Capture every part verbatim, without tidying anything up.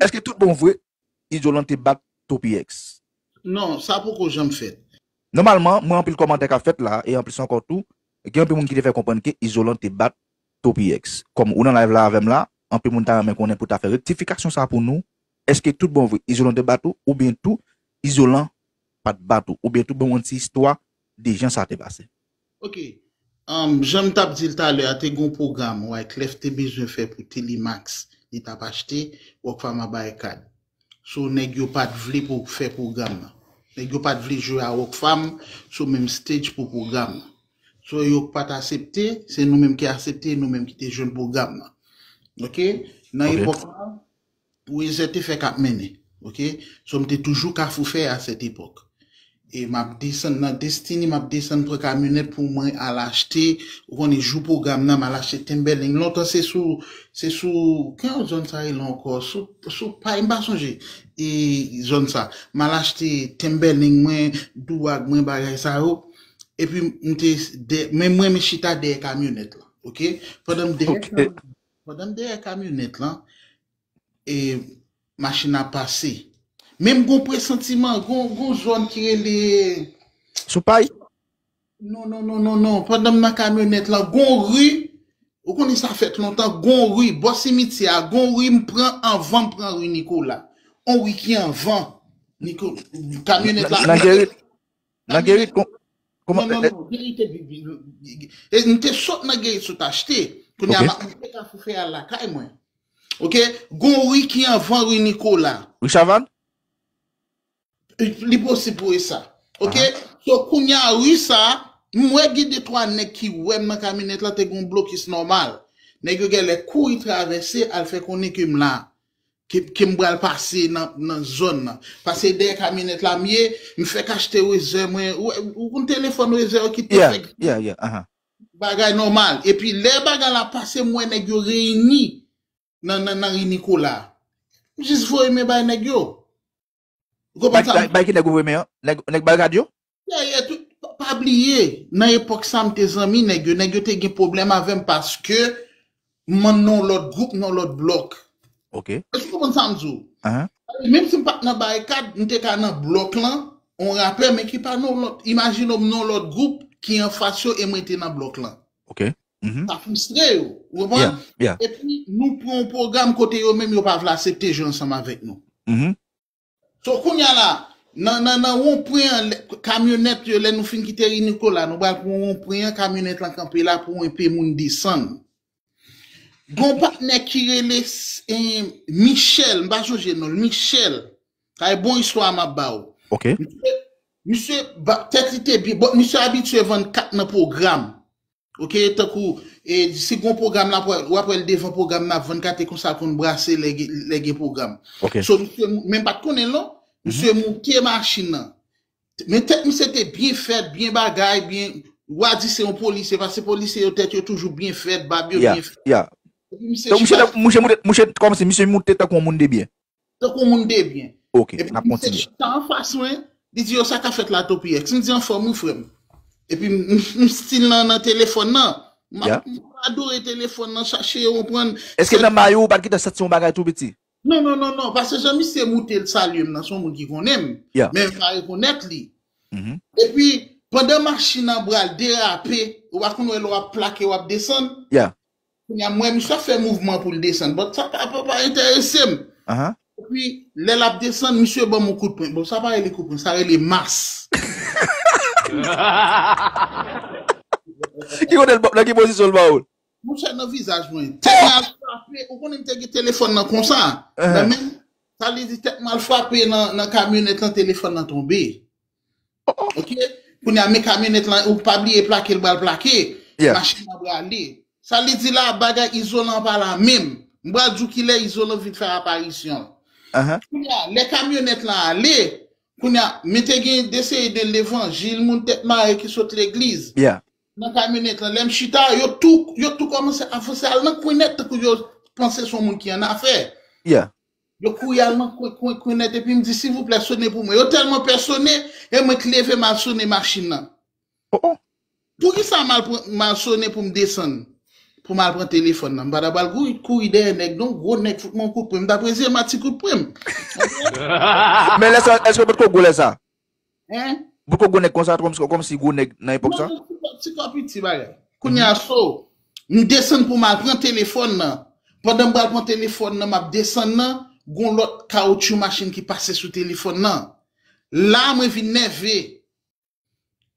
Èske tout bon vre, Izolan te bat Topi X? Non, sa poko janm fèt. Nòmalman, mwen anpil kòmantè k ap fèt la, e anplis ankò tou, gen anpil moun ki te fè konprann ke Izolan te bat Topi X. Kòm ou nan live la avè m la, anpil moun ta renmen konnen pou ta fè rektifikasyon sa pou nou. Èske tout bon vre, Izolan te bat ou, oubyen tou, Izolan pa t bat ou, oubyen tou ban yon ti istwa de jan sa te pase? Ok. Um, jan m t ap di l talè a, te gen yon pwogram Wyclef te bezwen fè pou Telemax. Li t ap achte Rockfam a bay kad. So, nèg yo pa t vle pou fè pwogram nan. Nèg yo pa t vle jwe a Rockfam sou menm stage pou pwogram nan. So, yo pa t aksepte, se nou menm ki aksepte, nou menm ki te jwenn pwogram nan. Ok? Nan Ok. epòk la, Weezer te fèk ap mennen. Ok? So, m te toujou Kafou Fè a sèt epòk. E m ap desann nan Destiny, m ap desann pran kamyonèt pou mwen al achte, ou konnen jou pwogram nan, m al achte Timberland. Lontan se sou, se sou, ki zòn sa rele ankò? Sou, sou pay, m pa sonje. E zòn sa. M al achte Timberland mwen, do rag mwen, bagay sa yo. Epi m te, dè, men mwen, m chita dèyè kamyonèt la. Ok? Pandan m dèyè Ok. kamyonèt, pandan m dèyè kamyonèt la, e machin ap pase. Men m gon presantiman, gon, gon zòn ki rele Sou pay? Non, non, non, non, non. Pandan m nan kamyonèt lan, gon ri, ou konnen sa fèt lontan, gon ri, bò simityè a, gon ri m pran anvan m pran ri Nikola. On ri ki anvan. Niko, kamyonèt la. Nan Gerit? Nan Gerit? Kòman? Non, non, non, Gerit te bi-, bi-, bi-, e m te sot nan Gerit sot achte. Kounye a Ok. m ap monte Kafou Fè a lakay mwen. Ok? Gon ri ki anvan ri Nikola. Ri Chavann? Li posib pou e sa. Ok? Aha. So, kounye a, ri sa, m wè gen de twa nèg ki wè m nan kamyonèt la, te gen yon blokis nòmal. Nèg yo genlè kouri travèse, al fè konnen ke m la. Ke, ke m pral pase nan, nan zòn nan. Pase dèyè kamyonèt la m ye, m fèk achte Weezer mwen. Ou, ou konn telefòn Weezer yo ki te Yeah, fèk yeah, yeah, aha. bagay nòmal. Epi lè bagay la pase, m wè nèg yo reyini nan, nan, nan ri Nikola. M jis voye men bay nèg yo. Ou konprann Bay, sa? bay, bay ki nèg ou voye men an? Nèg, nèg barikad yo? Yeah, yeah, tout, pa, pa bliye, nan epòk sa, m te zanmi nèg yo. Nèg yo te gen pwoblèm avè m paske m nan yon lòt gwoup, nan yon lòt blòk. Ok. Èske ou konprann sa m di w? Ahan. Menm si m pa t nan barikad, m te ka nan blòk lan, yon rapè, men ki pa nan yon lòt. Imajine w, m nan yon lòt gwoup ki anfas yo e mwen te nan blòk lan. Ok. Mhm. Sa fristre yo, ou konprann? Yeah, yeah. Epi nou pran yon pwogram kote yo menm yo pa vle aksepte jwe ansanm avèk nou. Mhm. So, kounye a la, nan, nan, nan wonpwen an, lè, kamyonèt yo, lè nou fin kite ri Nikola, nou pral pran wonpwen an, kamyonèt lan kanpe la pou enpe moun desann. Gon patnè ki rele, eh, Michel, m pa sonje non l, Michel. Sa e bon istwa m ap ba w. Ok. Misye, misye, ba, tèt li te byen. Bon, misye abitye vann kat nan pwogram. Ok, tankou, e, si gon pwogram la, w ap wè l devan pwogram nan ap vann kat e konsa l konn brase lè gen, lè gen pwogram. Ok. So, misye, men m pa t konnen l non. Misye Mhm. moute machin nan. Men tèt misye te byen fèt, byen bagay, byen. W a di se yon polisye, paske polisye yo tèt yo toujou byen fèt, bab yo Yeah, byen fèt. yeah. Epi misye Donk, misye, chita te- misye moute, misye, kòmsi misye moute tankou yon moun de byen. Tankou moun de byen. Ok, Epi n ap misye kontinye. chita anfas mwen, li di, "Yo, sa k ap fèt la, Topi X?" M di, "Anfòm, wi, frè m." Epi m, m, m still nan, nan telefòn nan. M ap, Yeah. m ap adore telefòn nan, chache yo konprann. Èske nan may ou, ou pa t gentan santi yon bagay tou piti? Non, non, non, non, paske jan misye moute l salye m nan, se yon moun ki konnen m. Yeah. Men m pa rekonèt li. Mhm. Epi, pandan machin nan pral derape, ou pa konn wè lè w ap plake, w ap desann. Yeah. Kounye a, m wè misye ap fè mouvman pou l desann. But sa pa, pa, pa enterese m. Aha. Epi, lè l ap desann, misye ban m yon kout pwen. Bon, sa pa rele kout pwen, sa rele mas. Ki kote l ba, nan ki pozisyon l ba ou l? Monchè, nan vizaj mwen. Tèt mwen al frape, ou konnen m te gen telefòn nan konsa. Nan men m, sa vle di tèt mwen al frape nan, nan kamyonèt lan, telefòn nan tonbe. Oh, oh. Ok? Kounye a, men kamyonèt lan, ou pa bliye plake, l pral plake. Yeah. Machin nan prale. Sa vle di la, bagay izolan pa la menm. M pral di w kilè izolan vin fè aparisyon l. Aha. Kounye a, lè kamyonèt lan ale, kounye a, men te gen de seri de levanjil, moun tèt mare ki sot legliz. Yeah. Nan kamyonèt lan, lè m chita, yo tou, yo tou kòmanse avanse al nan kwen nèt, tankou yo panse se yon moun ki annafè. Yeah. Yo kouri al nan kwen, kwen, kwen nèt, epi m di, "Silvouplè, sone pou mwen." Yo tèlman pè sone, e mwen k leve m al sone machin nan. Oh, oh. Poukisa m al pran, m al sone pou m desann? pou m al pran telefòn nan. M pa ta pral kouri, kouri dèyè nèg, non, gwo nèg fout mwen yon kout pwen. M t ap reziye m a ti kout pwen. Men lè sa, èske w potko gwo lè sa? Hein? Potko gwo nèg konsa, kòmsi, kòmsi gwo nèg nan epòk sa? Non, ti kò piti bagay. Kounye a, so, m desann pou m al pran telefòn nan. Pandan m pral pran telefòn nan, m ap desann nan, gon lòt kawotchou machin ki pase sou telefòn nan. La, mwen vin nève.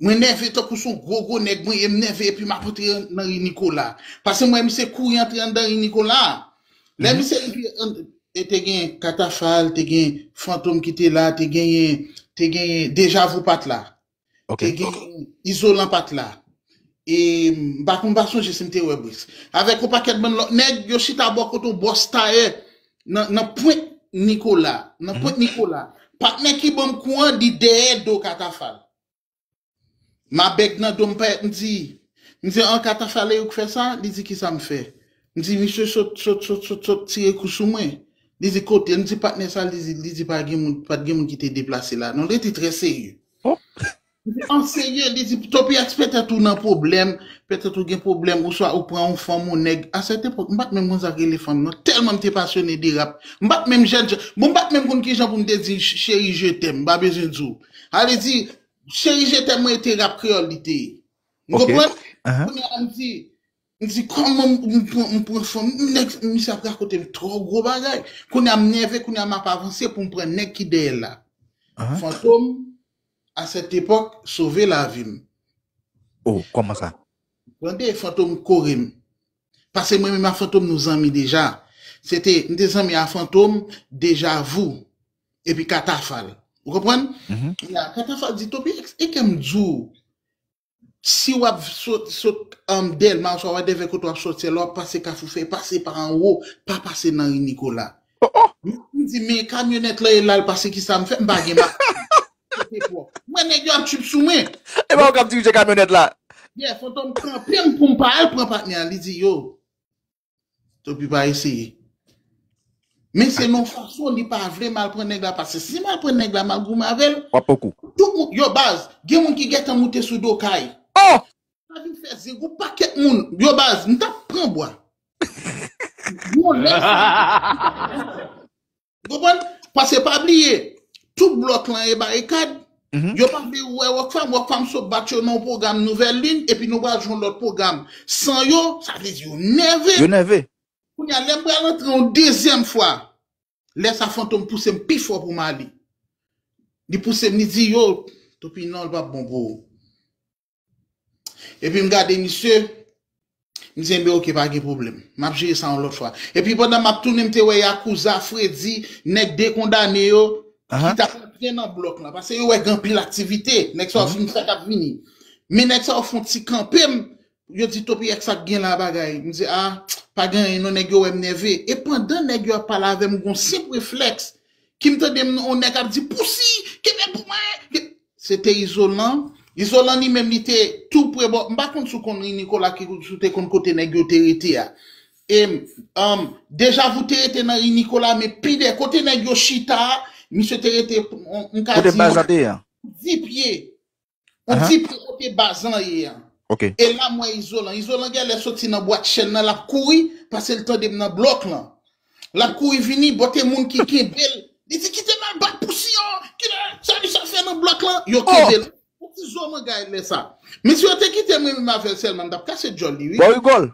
Mwen nève tankou se yon gwo gwo nèg mwen ye, m nève epi m ap antre nan ri Nikola. Paske mwen, misye kouri antre anndan ri Nikola. Lè misye rive, e te gen Katafal, te gen Fantom ki te la, te genyen, te genyen Dejavou pa t la. Ok. Te genyen Izolan pa t la. E m pa konn, m pa sonje si m te wè Brix. Avèk yon pakèt bann lòt nèg, yo chita bò kote yon bòs tayè nan, nan pwent Nikola. Nan pwent Nikola. Patnè ki ban m kou an, li dèyè do Katafal. M a bèg nan do m, pèt, m di, m di, an, Katafal e ou k fè sa? Li di, kisa m fè? M di, misye sot, sot, sot, sot, sot tire kou sou mwen. Li di, kote? M di, patnè sa, li di, li di, pa gen moun, pa t gen moun ki te deplase la. Non, li te trè serye. Li di, an serye, li di, Topièx, petèt ou nan pwoblèm, petèt ou gen pwoblèm, oswa ou pran yon fanm, yon nèg. A sèt epòk, m pa t menm konn sa k rele fanm, non. Tèlman m te pasyone de rap. M pa t menm jèn, bon, m pa t menm konn kijan pou m te di, cheri, je t'aime, m pa bezwen di w. A vle di, Cheri, je t'aime mwen te rap kreyòl li te ye. Ou konprann? Kounye a, m di, m di, kòman m pran, m pran fanm, nèg, misye ap rakonte m twò gwo bagay. Kounye a, m nève, kounye a, m ap avanse pou m pran nèg ki dèyè l la. Fantom, a sèt epòk, sove lavi m. Oh, kòman sa? Tande, Fantom kore m. Paske mwen menm a Fantom nou zanmi deja. Se te, m te zanmi a Fantom, Dejavou, epi Katafal. Ou konprann? Kounye a, Katafal di, Topièx, e kè m di w, si w ap sot, sot um, Dèlma, oswa whatever kote w ap sòti, lè w ap pase Kafou Fèy, pase pa anwo, pa pase nan ri Nikola. M di, men kamyonèt lan e la, l pase, kisa m fè? M pa gen machin. Mwen, nèg yo ap trip sou mwen. E pa ou k ap dirije kamyonèt la? Yeah, Fantom kanpe m pou m pa al pran patnè a. Li di, yo, Topi pa eseye. Men se nan fason li pa vle m al pran nèg la, paske si m al pran nèg la, m al goumen avè l. W ap pran kou. Tout moun, yo baz, gen moun ki gentan moute sou do kay. Oh! Sa vin fè zengou pakèt moun. Yo baz, m t ap pran bwa. Yon lè sa. Ou konprann? Paske pa bliye, tout blòk lan e barikad. Yo pa vle wè Rockfam. Rockfam sot bat yo nan yon pwogram Nouvèl Lin, epi nou pral jwenn lòt pwogram. San yo, sa vle di yo nève. Yo nève. Kounye a, lè m pral antre yon dezyèm fwa, lè sa Fantom pouse m pi fò pou m ale. Li pouse m, li di, yo, Topi non, l p ap bon pou ou. Epi m gade misye, m di, enben, oke, pa gen pwoblèm. M ap jere sa yon lòt fwa. Epi pandan m ap tounen, m te wè Yakuza, Freddy, nèg de kondane yo, ki t ap antre nan blòk lan. Paske yo wè gen anpil aktivite. Nèg sa yo fin fè k ap vini. Men nèg sa yo fè yon ti kanpe m, yo di, Topièx, sa k gen la bagay? M di, a, pa gen anyen non, nèg yo wè m nève. E pandan nèg yo ap pale avè m, gon senp reflèks, ki m tande m, yon nèg ap di, pousi, kenbe pou mwen. Se te Izolan. Izolan li menm li te tou pre bò. M pa konn si w konn ri Nikola, ki si w te konn kote nèg yo te rete a. E um, Dejavou te rete nan ri Nikola, men pi dèyè kote nèg yo chita a, misye te rete, m ka di, di pye. Ou di pou kote baz lan ye an. E la m wè Izolan. Izolan genlè soti nan bwat chèn nan, l ap kouri, paske l tande m nan blòk lan. L ap kouri vini, bò te moun ki kenbe l. Li di, kite m al bat pousi an, kilè, sa li sa fè nan blòk lan. Yo kenbe l. Yon ti zo mangay lè sa. Men si yo te kite mwen menm avè l sèlman, m t ap kase djòl li, wi. Bò rigòl.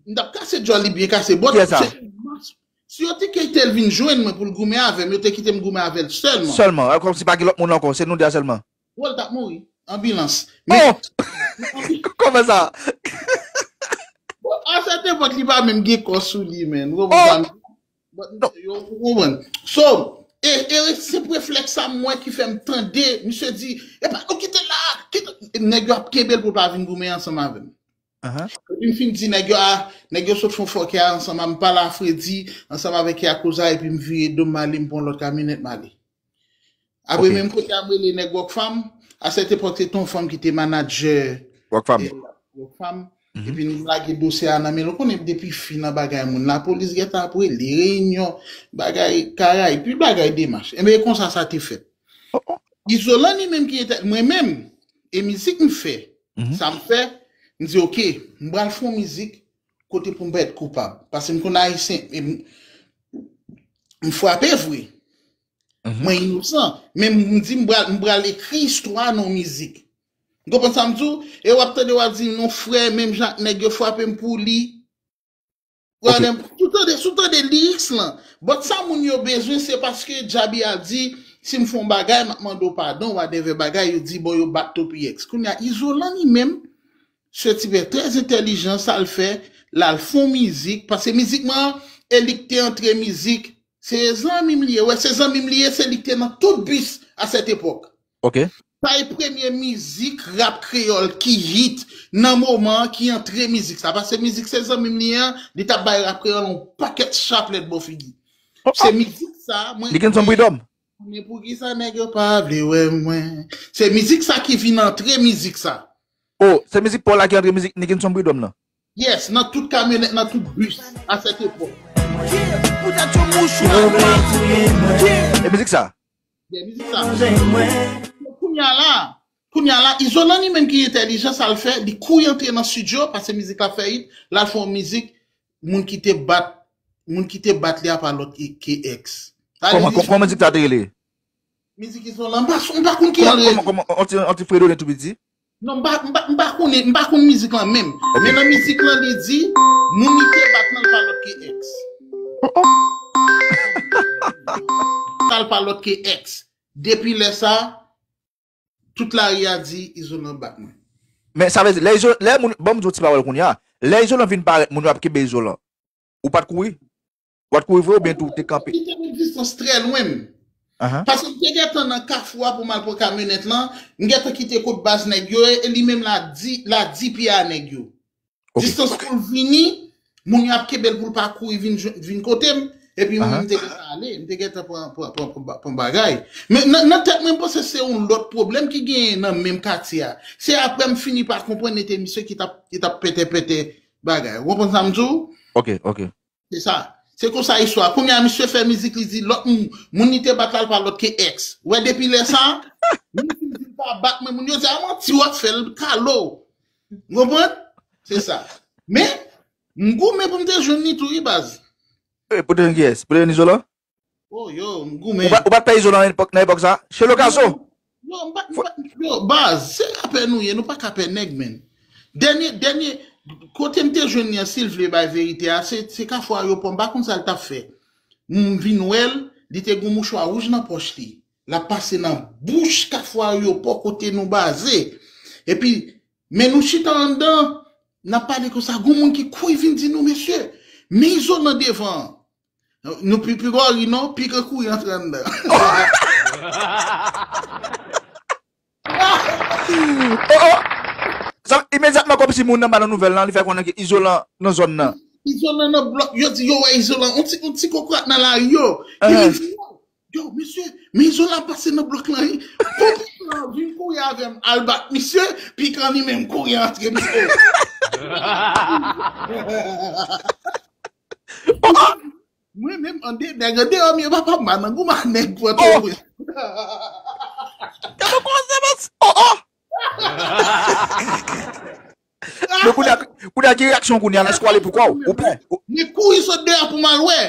M t ap kase djòl li byen kase. Bò, se mas. Si yo te kite l vin jwenn mwen pou l goumen avè m, yo te kite m goumen avè l sèlman. Sèlman, kòmsi pa gen lòt moun ankò, se nou de a sèlman. Wòl t ap mouri. Anbilans. Oh! Kòman sa? Bon, a sèt epòk, li pa menm gen kò sou li, menn. Ou konprann sa? Ou konprann? So, e, e se reflèks sa m wè ki fè m tande, misye di, epa nou kite l la, kite, nèg yo ap kenbe l pou l pa vin goumen ansanm avè m. Epi m fin di nèg yo, a, nèg yo sot fè yon fòkè a ansanm a m, pale a Fredi, ansanm avèk Yakuza, epi m vire do m ale, m pran lòt kamyonèt m ale. Apre menm kote a m rele nèg Rockfam, a sèt epòk se te yon fanm ki te manadjè Rockfam. Epi m lage dosye a nan men l, ou konnen depi fi nan bagay moun, lapolis gentan ap rele, reyinyon, bagay, Karayib, pi bagay demach. Enben e konsa sa te fèt. Izolan li menm ki entè, mwen menm, e mizik m fè, sa m fè, m di oke, m pral fè yon mizik, kote pou m pa t koupab. Paske m konn Ayisyen, e m, m frape vre. Mwen inosan. Men m di m pral, m pral ekri istwa nan yon mizik. Ou konprann sa m di w? E w ap tande w ap di, "Non, frè, menm jan ak nèg yo frape m pou li." Ou tande, si w tande, si w tande lyrics lan, but sa moun yo bezwen, se paske Djabi a di, "Si m fè yon bagay, m ap mande w padon, whatever bagay," yo di, bon, yo bat Topi X. Kounye a, Izolan li menm, se ti pè trè entèlijan, sa l fè, l al fè yon mizik, paske mizik mwen an, e li k te antre mizik, se zanmi m li ye, wè, se zanmi m li ye, se li k te nan tout bis a sèt epòk. Ok. Sa e premye mizik rap kreyòl ki hit nan moman an, ki antre mizik sa. Paske mizik se zanmi m li ye an, li t ap bay rap kreyòl yon pakèt chaplèt bò figi. Se mizik sa, mwen. Li gen son pridòm. Men poukisa nèg yo pa vle wè mwen? Se mizik sa ki vin antre mizik sa. Oh, se mizik pa w la ki antre mizik Nickenson Prud'homme lan. Yes, nan tout kamyonèt, nan tout bis, a sèt epòk. E mizik sa? Yeah, mizik sa. Kounye a la, kounye a la, Izolan li menm ki entèlijan, sa l fè, li kouri antre nan studio, paske mizik la fè hit, l al fè yon mizik, moun ki te bat, moun ki te bat li a pa lòt ke, ke X. Kòman, kòman mizik sa te rele? Mizik Izolan, m pa, m pa konn ki jan l rele. Kòman, kòman, on ti, on ti fredone tou piti? Non, m pa, m pa, m pa konnen, m pa konn mizik lan menm. Ok. Men nan mizik lan, li di, moun li te bat lan, l pa lòt ke X. Oh, oh. Sa l pa lòt ke X. Depi lè sa, tout lari a di, Izolan bat mwen. Men sa vle di, lè Izo-, lè moun, ban m di w ti pawòl kounye a. Lè Izolan vin parèt, moun yo ap kenbe Izolan. Ou pa t kouri? Ou pa t kouri vre oubyen tou ou te kanpe? Li te nan distans trè lwen. Ahan. Paske m te gentan nan kafou a pou m al pran kamyonèt lan, m gentan kite kot baz nèg yo ye, e li menm l a di, l a di pye a nèg yo. Ok. Distans pou l vini, moun yo ap kenbe l pou l pa kouri vin jwenn, vin kote m, epi mwen, ahan, m te gentan ale, m te gentan pran, pran, pran, pran, pran bagay. Men nan, nan tèt mwen, m panse se yon lòt pwoblèm ki genyen nan menm katye a. Se apre m fini pa konprann e te misye ki t ap, ki t ap pètè, pètè bagay. Ou konprann sa m di w? Ok, ok. Se sa. Se konsa istwa. Kounye a, misye fè mizik, li di lòt moun, moun li te bat la, l pa lòt ke X. Ou wè, depi lè sa, moun fin di l pa bat mwen, moun yo di, "A manti w ap fè, l kalo." Ou konprann? Se sa. Men, m goumen pou m te jwenn li tou, wi, baz. E, pou te jwenn kiyès? Pou te jwenn Izolan? Oh, yo, m goumen. Ou pa, ou pa t pè Izolan nan epòk, nan epòk sa? Shelo Gazo! Yo, m pa, m pa, yo, baz, se rapè nou ye, nou pa ka pè nèg, menn. Dènye, dènye, kote m te jwenn li an, si l vle bay verite a, se, se kafou ayewopò, m pa konn sa l t ap fè. M vin wè l, li te gen yon mouchwa wouj nan pòch li. L ap pase nan bouch kafou ayewopò kote nou baze. Epi, men nou chita anndan, n ap pale konsa, gon moun ki kouri vin di nou, "Mesye, men Izolan devan an." Nou pi, pi bò ri non, pikan kouri antre anndan. Oh, oh! Sa, imedyatman kòmsi moun nan ba nou nouvèl lan, li fè konnen ke Izolan nan zòn nan. Izolan nan blòk, yo di yo wè Izolan, on ti, on ti kokorat nan lari yo. Epi li di, "Yo, yo, mesye, men Izolan pase nan blòk lan, wi." Pou pikan vin kouri avè m, al bat misye, pikan li menm kouri antre misye. Oh, oh! Mwen menm, an de, nèg an deyò m ye, papa m, pa nan goumen ak nèg Pòtoprens. Gade kòman se mas. Oh, oh! Men kounye a, kounye a ki reyaksyon kounye a, èske w ale pou kò w? Ou pè? Ou... Men kouri sot deyò pou m al wè.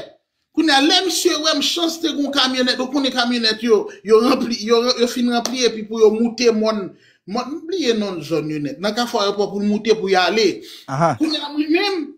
Kounye a, lè misye wè m, chans te gon kamyonèt, ou konnen kamyonèt yo, yo ranpli, yo, yo fin ranpli epi pou yo moute mòn, mòn, m bliye non zòn yo nèt. Nan kafou ayewopò pou l moute pou y ale. Aha. Kounye a, mwen menm,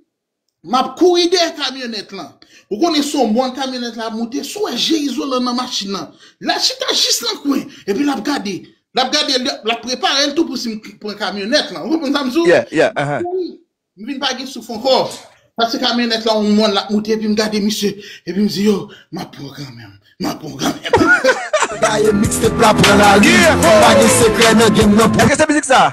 m ap kouri dèyè kamyonèt lan. Ou konnen se yon mòn kamyonèt la ap moute, si w wè je Izolan nan machin nan. L al chita jis nan kwen, epi l ap gade. L ap gade, l ap prepare l tou pou si m pran kamyonèt lan. Ou konprann sa m di w? Yeah, yeah, aha. Wi. M vin pa gen souf ankò. Paske kamyonèt la, yon mòn l ap moute, epi m gade misye, epi m di, "Yo, m ap pran w kanmenm, m ap pran w kanmenm." Gaye mixtape la pran lari. Yeah. Pa gen sekrè nan game nan pou... Èske se mizik sa?